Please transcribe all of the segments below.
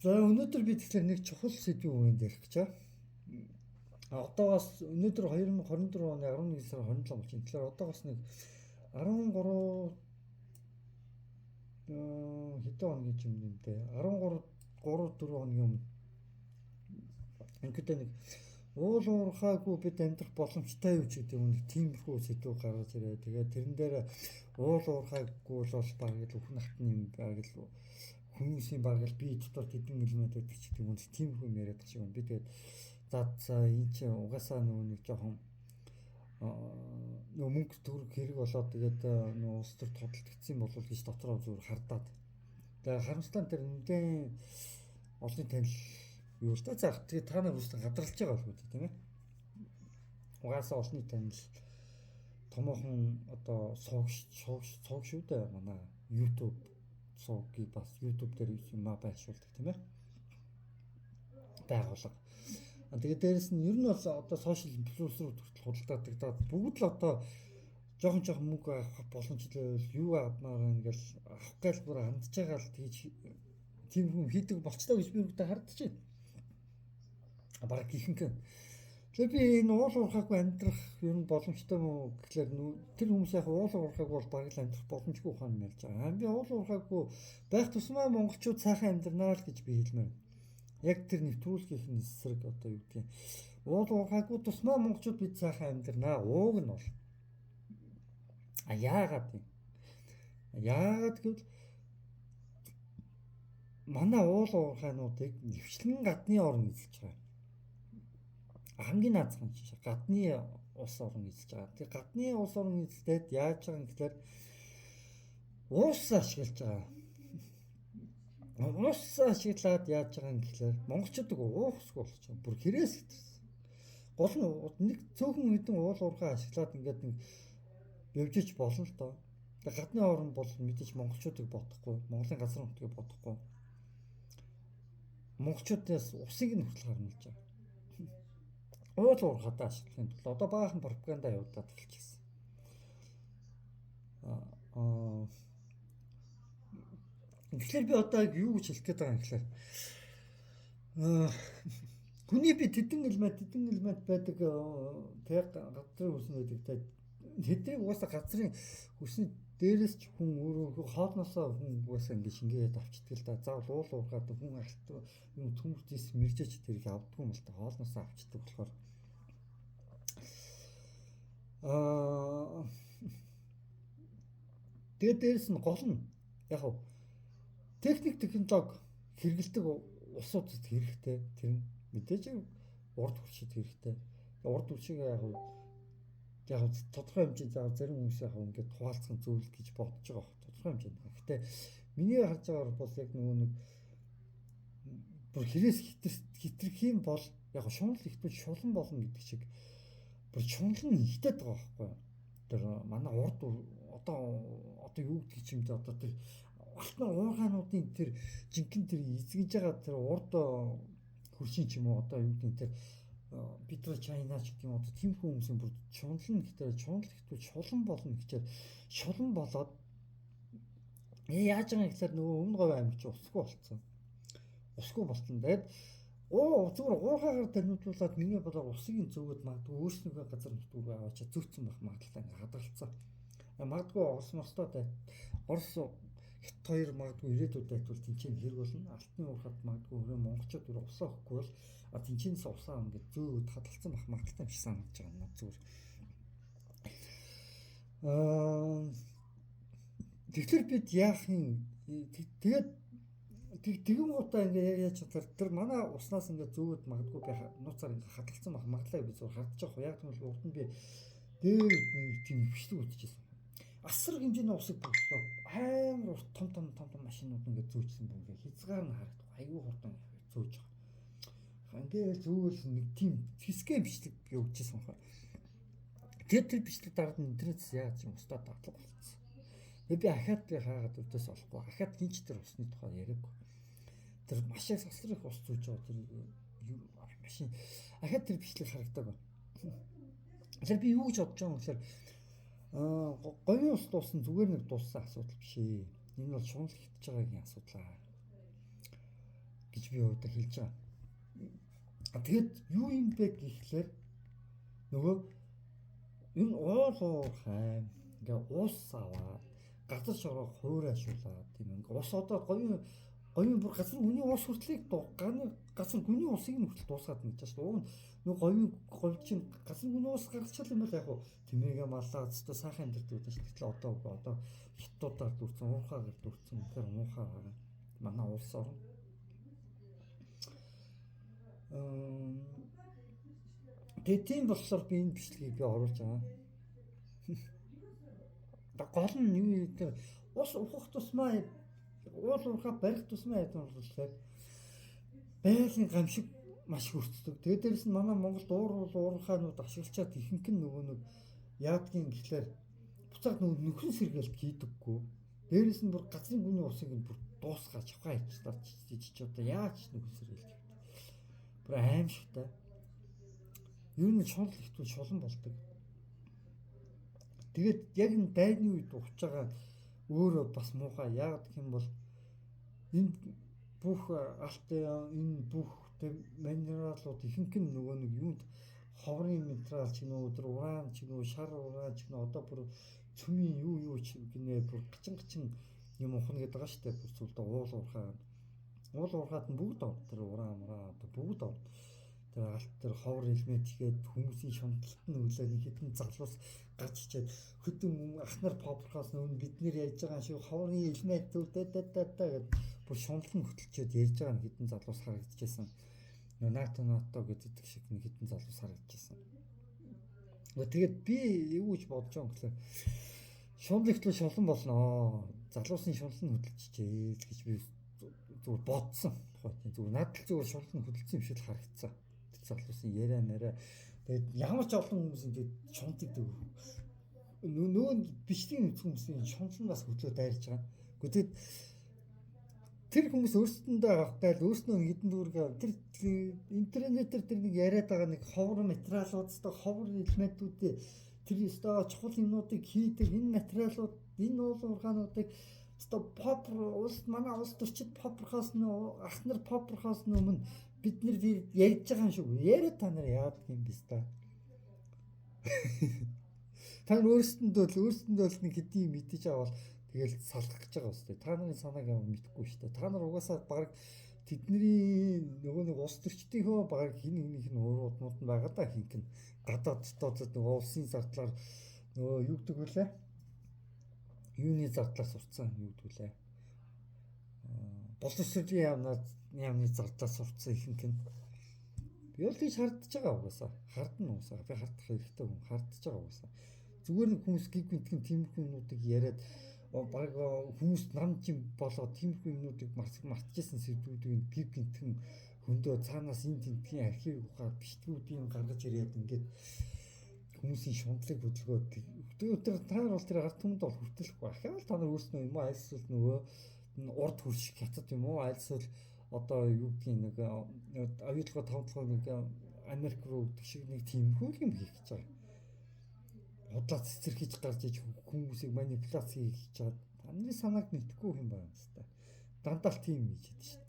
За, өнөөдөр би тэгэхээр нэг чухал сэдвийн үгэнд ярих гэж байна. Одоогоос өнөөдөр 2024 оны 11 сарын 27 болж байна. Тэгэхээр одоогоос нэг 13 хэдэн хоногийн юм юм те. 13 3 4 хоногийн өмнө ингээд нэг уул уурхаагүй бид амьдрах боломжтой юу ч гэдэг юм, нэг тиймэрхүү сэдв гаргаж ирээ. Тэгээд тэрэн дээр уул уурхаагүй бол бараг л үхэн хатны юм, бараг л хүмүүсийн бараг л бие дотор тэдэн элемент байдаг ч гэдэг юм, тиймэрхүү юм яриад байгаа шиг байна. Би тэгээд за энэ чинь угаасаа нөгөө нэг жоохон нөгөө мөнгө төгрөг хэрэг болоод, тэгээд нөгөө улс төр тодтолдсон болов гэж дотроо зүгээр хардаад. Тэгээд харамсалтай нь тэр нэгэн олонний танил юу л да. За, тэгээд та нар үстэ гадралж байгаа болов уу, тийм ээ. Угаасаа олонний танил томоохон одоо сувг шүү дээ, манай YouTube сувгийг бас YouTube дээр юм байршуулдаг, тийм ээ. Байгууллага. Тэгээд дээрэс нь ер нь бол одоо social influencer хүртэл худалдаадаг да. Бүгд л одоо жоохон жоохон мөнгө авах боломжтой байвал юу авмаар ингээл авах гээл бүр хандж байгаа л тэгж тийм хүн хийдэг болчлоо гэж би нүгтэй хардж байна. Бараг ихэнх. Тэгэхээр би энэ уул уурхаагүй амьдрах ер нь боломжтой мó гэхлээр тэр хүмүүс яг уул уурхаагүй бол бараг л амьдрах боломжгүй ухаан ярьж байгаа. Би уул уурхаагүй байх тусмаа монголчууд сайхан амьдрнаа л гэж би хэлмээр. Яг тэр нэвтрүүлгийнх нь эсрэг одоо юу гэдгийг, уул уурхаагүй тусмаа монголчууд бид сайхан амьдрнаа. Ууг нь бол. А яагаад юм? Яагаад гэвэл манай уул уурхаануудыг нэвчлэн гадны орн эзэлж байгаа. Хамгийн наазах нь гадны улс орн эзэлж байгаа. Тэр гадны улс орн эзэлдээд яаж байгаа юм гэхээр уус ашиглаж байгаа. Уус ашиглаад яаж байгаа юм гэхээр монголчуудыг уухсгүй болчих. Бүр хэрээс хэтэрсэн. Гол нь нэг цөөхөн хэдэн уул уурхай ашиглаад ингээд нэг явжиж болно л доо. Тэгээ гадны орн бол мэдээж монголчуудыг бодохгүй, Монголын газар нутгийг бодохгүй. Монголчуудаас усыг нь хүртэл харамлаж байгаа. Уул уурхайдаа ашиглахын тулд одоо баахан пропаганда явуулаад эхэлчихсэн. Аа, тэгэхээр би одоо юу гэж хэлэх гээд байгаа юм гэхээр хүний би тэдэн элемент байдаг, тэг газрын хөрсөн байдаг, тэг тэднийг угаасаа газрын хөрсний дээрээс ч хүн өөрөө хоолноосоо хүн угаасаа ингэ шингээгээд авчдаг л да. Заавал уул уурхаад хүн алт юм төмөрт ис мэржээч тэрийг авдаггүй юм л та, хоолноосоо авчдаг болохоор тэгээд дээрэс нь гол нь яг хав техник технологи хэрэгэлдэг улсуудад хэрэгтэй. Тэр нь мэдээж урд хуршид хэрэгтэй. Урд хуршиг яг тодорхой хэмжээнд яг зарим хүмүүс яг ингээд хуваалцах зүйл гэж бодож байгаа бох, тодорхой хэмжээнд. Гэхдээ миний харж байгаагаар бол яг нөгөө нэг бүр хэрээс хитрэх юм бол яг шунал ихтвэл шулан болно гэдэг шиг бүр шунал нь ихтэй байгаа байхгүй юу? Тэр манай урд одоо юу гэдгийг ч юм те, одоо тэр алтан уурхаануудын тэр жинхэнэ тэр эзэгж байгаа тэр урд хөршийн ч юм уу, одоо юу гэдгийг, тэр Петро Чайна ч гэдэг юм, одоо тийм хүмүүсийн бүр шунал нь гэхдээ шунал ихтвэл шулан болно гэчээр шулан болоод яаж байгаа юм гэхээр нөгөө өмнө говь аймаг чи усгүй болцсон. Усгүй болцсон. Тэгээд оо зүгээр уурхаагаар таниулуулаад миний бодлоор усыг нь зөөгөөд магадгүй өөрснийхөө газар нутг руу аваачаа зөөцсөн байх магадлалтай ингээ хадгалцсан. Магадгүй Орос морстой дай Орос Хятад хоёр магадгүй ирээдүйд дайтвал тэнцэн хэрэг болно. Алтны уурхад магадгүй хөрөө монголчууд өөр усаа өгөхгүй бол тэнцэнээс усаа ингээд зөөгөөд хадгалцсан байх магадлалтай юм шиг санагдаж байгаа юм зүгээр. Тэгэхээр бид яах юм, тэгээд тэгэн гутаа ингээ яг яаж чадвар тэр манай уснаас ингээ зөөгөөд магадгүй байх нууцаар ингээ хадгалцсан байх магадлалаа би зүгээр хардж байгаа. Яг гэвэл урд нь би дээр нэг тийм бичлэг үзчихсэн. Асар хэмжээний усыг бослоод амар урт том том том том машинууд ингээ зөөжсөн байна. Ингээ хязгаар нь харагдах. Айгүй хурдан зөөж байгаа. Ингээ зөөгөл нэг тийм хэсгээ бичлэг би өгчээсэн байна. Тэр тэр бичлэг дараад интернетээс яаж юм устдаа дадлага болчихсон. Тэгээ би ахаад би хаагаад өвдөөс олохгүй. Ахаад хинч тэр усны тухай яриаггүй. Тэр маш их сасар их ус зүүж байгаа тэр машин ахаад тэр бичлэг харагдааг байна. Тэгэхээр би юу гэж бодож байгаа юм гэхээр говийн ус дууссан зүгээр нэг дууссан асуудал биш ээ. Энэ бол шунал хитж байгаагийн асуудал аа гэж гэж би одоо хэлж байгаа. Тэгээд юу юм бэ гэхлээр нөгөө энэ уул уурхай ингээ ус аваад газар шороо хуурайшуулаад тийм ингээ ус одоо говийн бүр газар гүний ус хүртлийг газар гүний усыг нь хүртэл дуусгаад нэгж шүү. Уг нь нөгөө говийн говь чинь газар гүний ус гаргачихвал юм бол яг хуу тэмээгээ маллаа өстө сайхан амьдардаг байсан шүү. Гэтэл одоо хятадуудаар дүүрсэн, уурхаагаар дүүрсэн, үнэхээр муухай байгаа. Манай улс орн. Тэгээ тийм болохоор би энэ бичлэгийг би оруулж байгаа. Гол нь юу гэдэг ус ухах тусмаа уул уурхай барих тусмаа яадаг болохоор байгалийн гамшиг маш их өртдөг. Тэгээд дээрэс нь манай Монголд уур уурхайнууд ашиглачаад ихэнх нь нөгөө нэг яадгийн гэхлээр буцаад нөгөө нөхрөн сэргээлт хийдэггүй. Дээрэс нь бүр газрын гүний усыг нь бүр дуусгаж авхаа хийчихлээ чи одоо яаж нөхрөн сэргээлт хийдэг. Бүр аимшигтай. Ер нь шунал ихтвэл шулан болдог. Тэгээд яг энэ дайны үед ухаж байгаа өөрөө бас муухай. Яагаад гэх юм бол энэ бүх алт энэ бүх минералууд ихэнх нь нөгөө нэг юунд ховрын минерал ч гэнэ өдөр уран ч гэнэ шар уран ч гэнэ одоо бүр цөмийн юу юу ч гинэ бүр гачин гачин юм ухна гэдэг байгаа шүү дээ. Бүр зүйлдээ уул уурхай. Уул уурхайд нь бүгд орно. Тэр уран мураа одоо бүгд орно. Тэр алт тэр ховор элемент игээд хүмүүсийн шунталт нь өглөө нэг хэдэн залуус гарч ичээд хөдөн ах нар попорхоос нүүн бид нэр ярьж байгаа шиг ховорын элемент үү да да да гэд бүр шунал нь хөтөлчөөд ярьж байгаа нэг хэдэн залуус харагдчихсан. Нөө НАТО НАТО гэдэг шиг нэг хэдэн залуус харагдчихсан. Тэгээд би юу гэж бодож байгаа юм гэхлээр шунал ихтэл шулан болноо. Залуусын шунал нь хөдөлчихжээ л гэж би зүгээр бодсон. Тухайн зүгээр надад л зүгээр шунал нь хөдөлсөн юм шиг л харагдсан. Залуусын яриа нараа тэгээд ямар ч олон хүмүүс ингээд шунтдаг. Нөгөө бичлэгийг үзэх хүмүүсийн шунал нь бас хөдлөө дайрж байгаа. Гэхдээ тэгээд тэр хүмүүс өөрсдөндөө авах гайл өөрснөө хэдэн дүүрэг тэр интернетээр тэр нэг яриад байгаа нэг ховор материалууд өстой ховор элементүүдээ тэр өстой чухал юмнуудыг хийдэг энэ материалууд энэ уул уурхаануудыг өстой попер улс манай улс төрчид попперхоос нөө ах нар попперхоос өмнө бид нэр ярьж байгаа юм шиг яриад та нар яадаг юм бэ та. Та нар өөрсдөндөө л нэг хэдийн юм мэдэж авал тэгэл салах гэж байгаа үстэй. Та нарын санааг ямар мэдэхгүй шүү дээ. Та нар угаасаа баг тэдний нөгөө нэг улс төрчдийнхөө баг хин нэгнийх нь урууднууд нь байгаа да хинх нь гадаад дотоодод нөгөө улсын зардлаар нөгөө юу гэдэг вүлээ? Юуны зардлаар сурцсан юу гэдэг вүлээ? Боловсролын яамны зардлаар сурцсан ихэнх нь. Би бол тийж хардж байгаа угаасаа. Хардна угаасаа. Би хардах хэрэгтэй хүн хардж байгаа угаасаа. Зүгээр нэг хүмүүс гиг гинтхэн тиймэрхүү юмнуудыг яриад баг хүмүүс нам жим болоод тиймэрхүү юмнуудыг мартчихсан сэдвүүдийг гиг гинтхэн хөндөө цаанаас энэ тентгийн архив ухаад бичлэгүүдийг гаргаж ирээд ингээд хүмүүсийн шундлыг хөдөлгөөд тэр та нар бол тэр ард түмэнд бол хүртэлхгүй. Ахаал та нар өөрснөө юм уу альсвал нөгөө урд хөрш хятад юм уу альсвал одоо юу гэдгийг нэг оюутлогоо тавдлогоо нэг Америк руу гэдэг шиг нэг тиймэрхүү юм хийх гэж байгаа. Худлаа цэцэрхийж гарч иж хүмүүсийг манипуляц хийж байгаа. Та нарын санааг мэдэхгүй юм байна хэвээр. Дандаа л тийм хийж байдаг шүү дээ.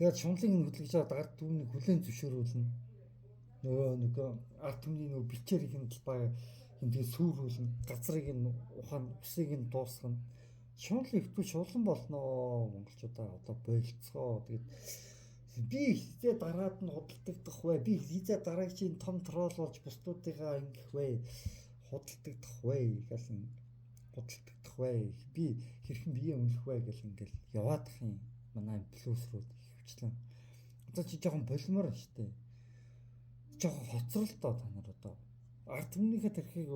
Тэгээд шунлыг нь хөдөлгөж аваад ард түмнийг хүлээн зөвшөөрүүлнэ. Нөгөө нэг ард түмний нөгөө бэлчээрийн талбай хинтээ сүрүүлнэ. Газрыг нь ухаан усыг нь дуусгана. Шунал ихтүү шулан болноо монголчуудаа одоо болцгоо. Тэгээд би хизээ дараад нь худалдагдах вэ? Би хизээ дараагчийн том тролл болж бусдуудыгаа ингэх вэ? Худалдагдах вэ гэл худалдагдах вэ? Би хэрхэн бие үнэлэх вэ гэл ингээл яваадах юм. Манай плюсрүүд ихэвчлэн. Одоо чи жоохон болмоор шүү дээ. Жоохон хоцрол доо та нар одоо. Ард түмнийхээ тэрхийг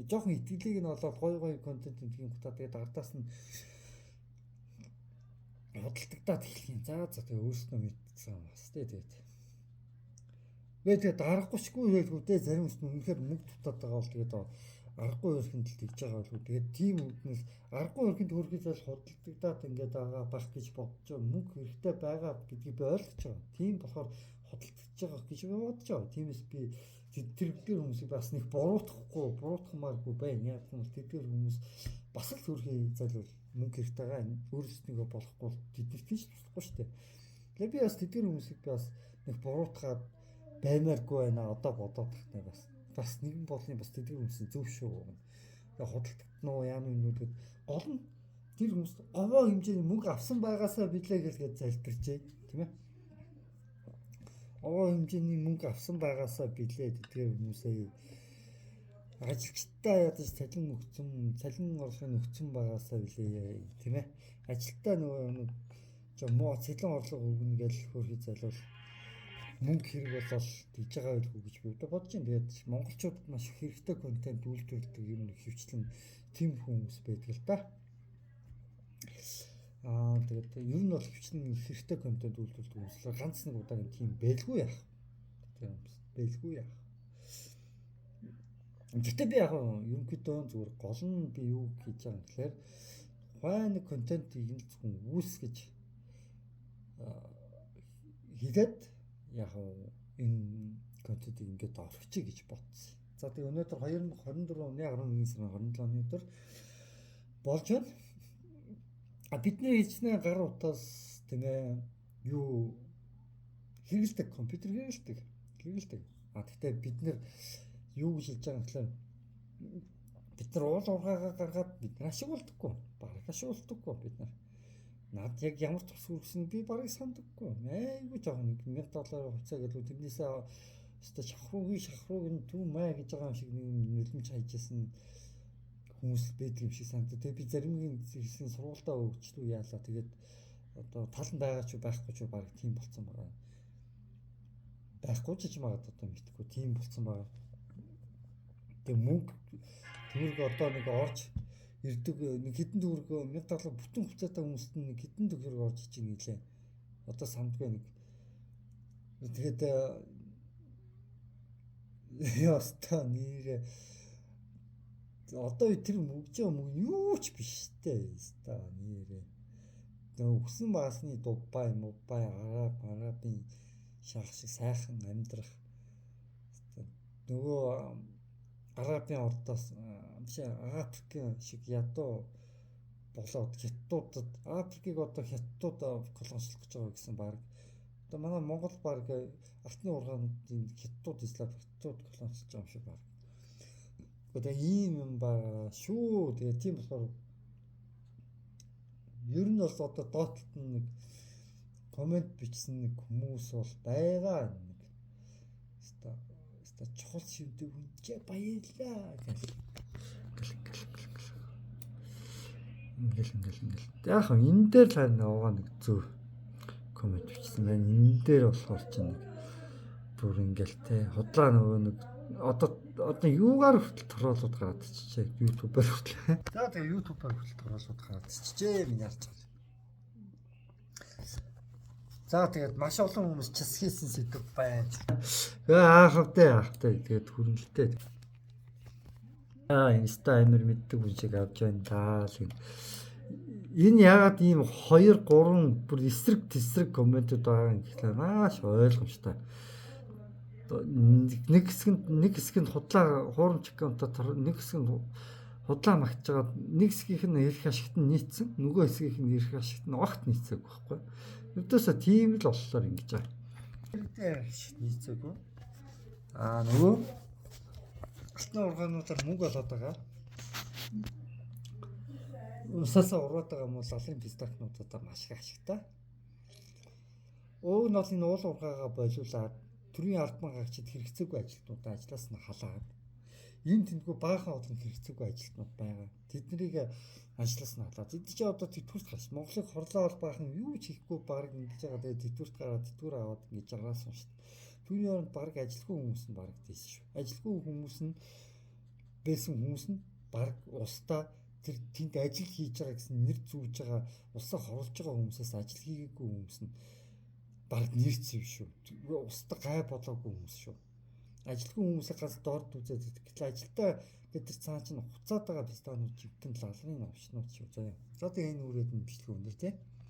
жоохон итгэлийг нь олоод гой гой контент гэдгийг хутаа тэгээд ардаас нь худалдагдаад эхлэх юм. За за тэгээ өөрснөө мэдсэн бас тий тэгээд. Тэгээд дарахгүйчгүй байлгүй дээ зарим хүмүүс нь үнэхээр мөнгө дутаад байгаа бол тэгээд аргагүй өрхөнд л тэгж байгаа байлгүй. Тэгээд тийм үднэс аргагүй өрхөнд хөрөхөд бол худалдагдаад ингээд байгаа байх гэж бодож байгаа. Мөнгө хэрэгтэй байгаа гэдгийг би ойлгож байгаа. Тийм болохоор худалдаж байгаа гэж би бодож байгаа. Тиймээс би тэргээр хүмүүсийг бас нэг буруутгахмааргүй байна. Яг нь тэдгээр хүмүүс бас л хөрхий залуул мөнгө хэрэгтэй байгаа. Өөрсдийнхөө болохгүй тэднэрт ч туслахгүй шүү дээ. Тэгээ би бас тэдгэр хүмүүсийг би бас нэг буруутгаад баймааргүй байна. Одоо бодоод тахтай бас нэгэн болны бас тэдгэр хүмүүсийн зөв шүү. Тэгээ худалдагтна уу яа нү нүдэд гол нь тэр хүмүүс овоо хэмжээний мөнгө авсан байгаасаа билээ гэлгээд залбирчээ, тийм ээ. Овоо хэмжээний мөнгө авсан байгаасаа билээ тэдгээр хүмүүсээ ажилчдаа ядаж цалин өгцөн, цалин орлогын өгцөн байгаасаа билээ, тийм ээ. Ажилтаа нөгөө нэг жоо муу цалин орлого өгнө гэж хөрхи залуул мөнгө хэрэг болол тийж байгаа байлгүй гэж би одоо бодож байна. Тэгээд монголчуудад маш их хэрэгтэй контент үйлдвэрлэдэг юм нэг хөвчлэн тийм хүмүүс байдаг л да. Тэгээд ер нь бол хөвчлэн хэрэгтэй контент үйлдвэрлэдэг хүмүүс л ганц нэг удаагийн тийм байлгүй яах. Тийм хүмүүс байлгүй яах. Гэхдээ би яг ерөнхийдөө зүгээр гол нь би юу хийж байгаа юм гэхээр тухайн нэг контентыг нь зөвхөн үүсгэж хийгээд яг энэ контентыг ингээд орхичих гэж бодсон. За тэгээ өнөөдөр 2024 оны 11 сарын 27-ны өдөр болж байна. А бидний хичнээн гар утаас, тийм ээ, юу хэрэгэлдэг, компьютер хэрэгэлдэг. А гэхдээ бид нэр юу гэж хэлж байгаа юм гэхээр бид нар уул уурхайгаа гаргаад бид нар ашиг болдоггүй. Бараг ашиг болдоггүй бид нар. Над яг ямар тус хүргэсэн би бараг сандаггүй. Айгүй жоохон нэг 1000 долларын хувьцаа гэлүү тэрнээсээ өстой шахруугийн энэ төв маа гэж байгаа юм шиг нэг нулимж хайжсэн хүмүүс байдаг юм шиг санагдав. Тэгээ би заримгийн хийсэн сургуультаа өгчлүү яалаа. Тэгээд одоо тал нь байгаа ч байхгүй ч бараг тийм болцсон байгаа. Байхгүй ч гэж магадгүй одоо мэдхгүй тийм болцсон байгаа. Тэгээ мөнгө төгрөг одоо нэг орж ирдэг нэг хэдэн төгрөг 1000 доллар бүтэн хувьцаатай хүмүүст нь нэг хэдэн төгрөг орж иж ийн гэлээ. Одоо сандгүй нэг. Тэгээд яста нэрээ одоо тэр мөнгө мөнгө юу ч биш тээ яста нэрээ. Тэгээ өгсөн баасны Дубай, Мубай, Араб, Арабын шах шиг сайхан амьдрах нөгөө Арабын ордоос биш Африкийн шиг ядуу болоод хятадуудад Африкийг одоо хятадууд колоничлох гэж байгаа гэсэн баг. Одоо манай Монгол баг алтны ургаануудын хятадууд ислам хятадууд колоничлж байгаа юм шиг баг. Одоо ийм юм байгаа шүү. Тэгээ тийм болохоор ер нь бол одоо доотлолт нь нэг комент бичсэн нэг хүмүүс бол байгаа нэг. Өста чухал шивдэг хүн чи баярлаа гэл. Ингээл ингээл ингээл. Ингээл ингээл. Яг энэ дээр л харин угаа нэг зөв комент бичсэн байна. Энэ дээр болохоор чи нэг бүр ингээл те худлаа нөгөө нэг одоо юугаар хүртэл тороолууд гараад чичээ YouTube-аар хүртэл. За тэгээ YouTube-аар хүртэл тороолууд гараад чичээ миний харж байгаа. За тэгээд маш олон хүмүүс час хийсэн сэдв байна. Аахавтай аахавтай тэгээд хүрэнэлтэй. Аа инста амир мэддэг хүн шиг авч байна даа л. Энэ яагаад ийм 2 3 бүр эсрэг тесрэг комментүүд байгаа юм гэхлээр маш ойлгомжтой. Нэг хэсэг нь худлаа хуурамч аккаунтаа нэг хэсэг нь худлаа магтж байгаа, нэг хэсгийнх нь эрх ашигт нь нийцсэн, нөгөө хэсгийнх нь эрх ашигт нь огт нийцээгүй байхгүй. Өдөөсөө тийм л боллоор ингэж байгаа. Хэрэгтэй ашигт нийцээгүй. Аа нөгөө алтны ургаануудаар мөнгө олоод байгаа. Усаасаа ураад байгаа юм бол лалын пистакнуудаа маш их ашигтай. Уг нь бол энэ уул уурхаагаа болиулаад төрийн албан гагчид хэрэгцээгүй ажилтнуудаа ажлаас нь халаад энэ тэндгүү баахан олон хэрэгцээгүй ажилтнууд байгаа. Тэднийг ажлаас нь халаад. Тэд чи одоо тэтгэврт гарч Монголыг хорлоо бол баахан юу ч хийхгүй баг ингэж байгаа. Тэгээд тэтгэврт гараад тэтгэвэр аваад ингэж агаасан шүү дээ. Түүний оронд баг ажилгүй хүмүүс нь баг тийсэн шүү. Ажилгүй хүмүүс нь байсан хүмүүс нь баг устаа тэр тэнд ажил хийж байгаа гэсэн нэр зүүж байгаа улсаа хорлож байгаа хүмүүсээс ажил хийгээгүй хүмүүс нь баг нэр зэв шүү. Устдаа гай болоогүй хүмүүс шүү. Ажилгүй хүмүүсээ ганц дорд үзээд гэтэл ажилдаа гэдэг тэр цаан чинь хуцаад байгаа пистанууд жигдэн лалрын новшнууд шүү. За. За тэгээ энэ үрээд нь бичлэг өндөр тий.